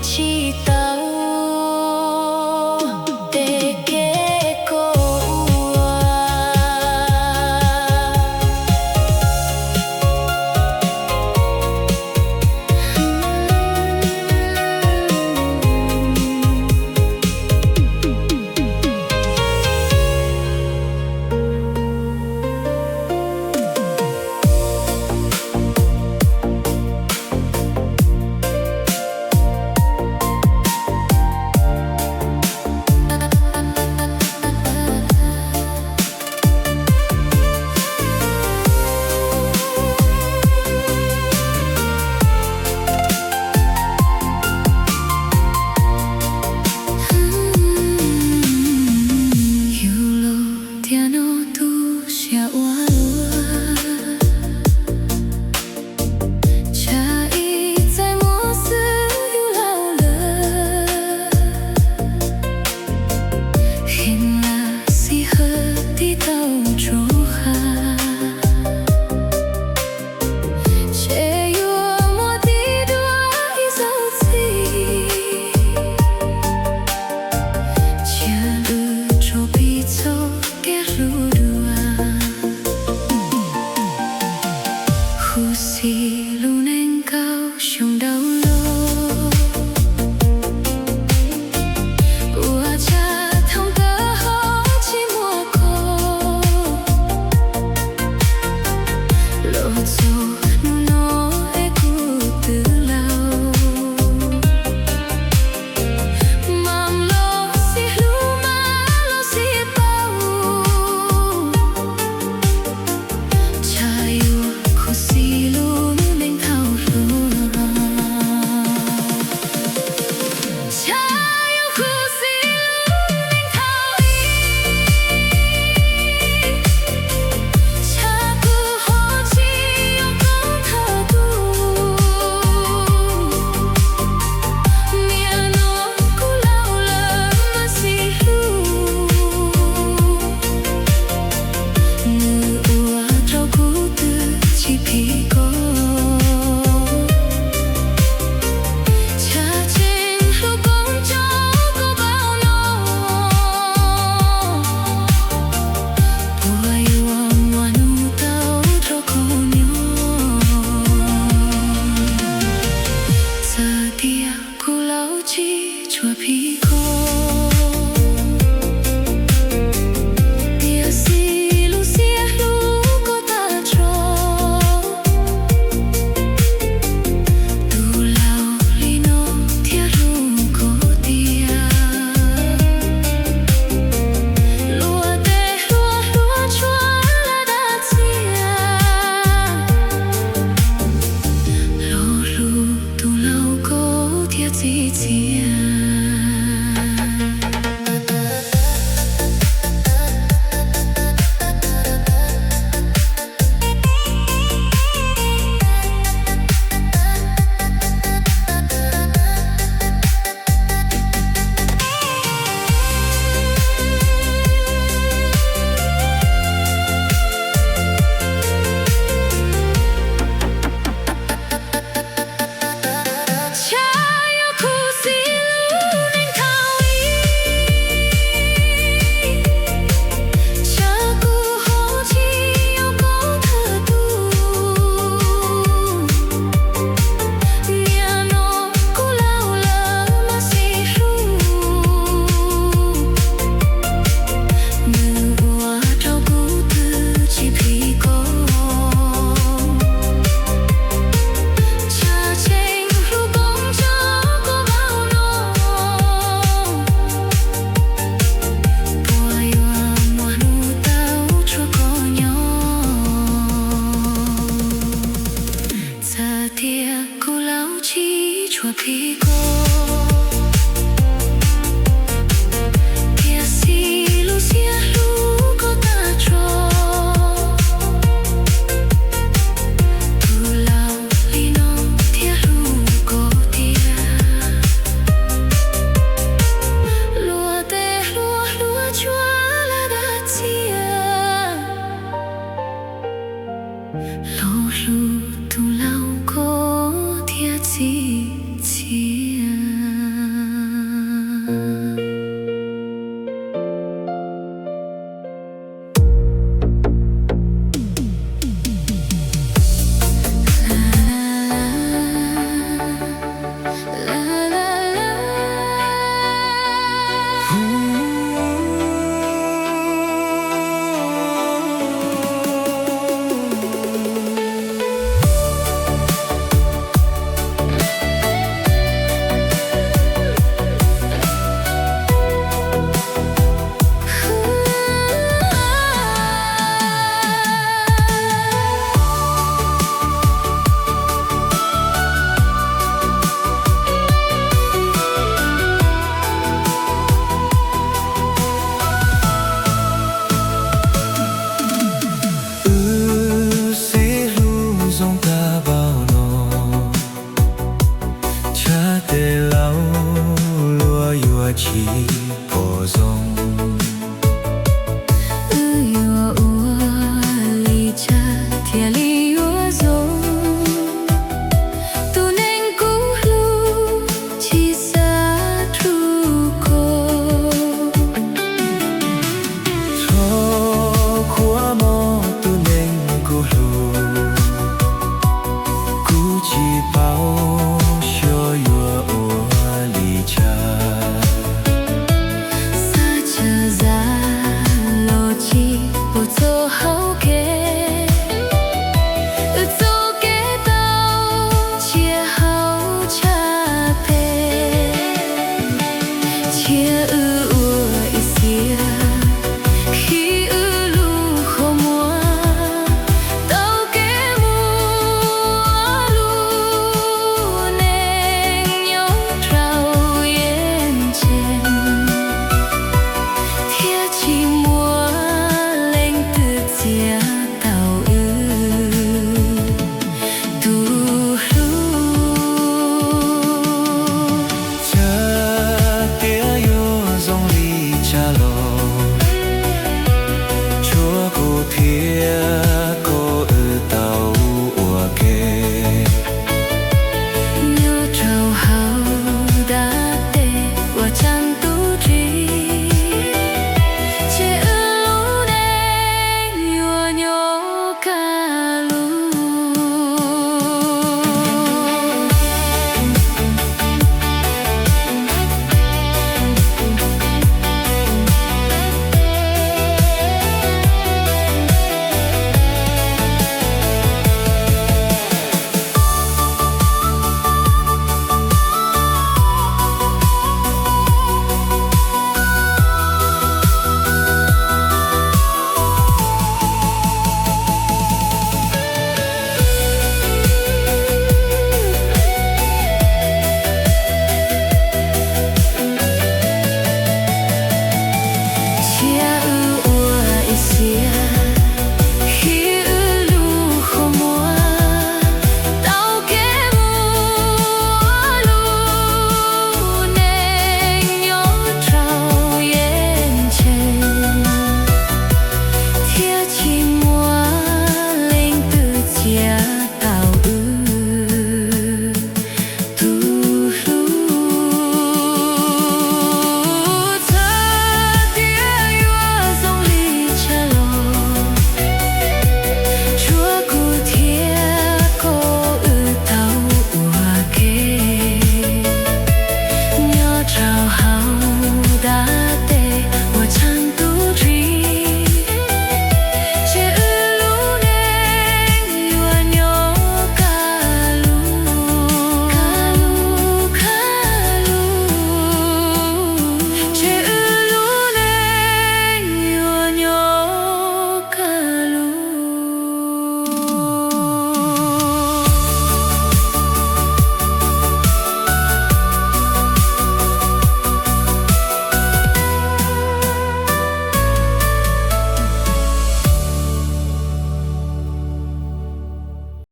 tsis tau tej kev koj ua. Yus los tiam no tu siab ua luaj, tsam ib txais muaj xwb yus laus lawm. Heev lam xij hawm tiv tauj tsuas has, ces yuav muaj tiv dua ib zaug txij. Cia lwm tsuas pib txog kev hlub dua. Huv si lub neej kaum xyoo dhau los, ua cas thaum kawg ho tsis muaj koj. Los txog hnub no es kuv twb laus, mam los xij hlub mam los xij paub. Tsam yuav khuv xim lub neej thaum hluas, tsam yuav khuv xim lub neej thaum ib, tsam kuv ho tsis yuav koj thawj tus. Niaj no kuv laus lawm mas xij hlub, nws ua rau kuv twb tsis phim koj. Tsam tseem hlub koob tso koj paub no, puas yuav muaj hnub tau rau koj nyob? Txawm tias kuv laus tsis tshua phim koj, tiam sis lub siab hlub koj tag nrho. Tus laus li no thiaj hlub koj tiag, luag tej hluas hluas tshua lawm dab tsi, los hlub tus laus koj thiaj txi txias. Tsam yuav khuv xim lub tsis pom zoo.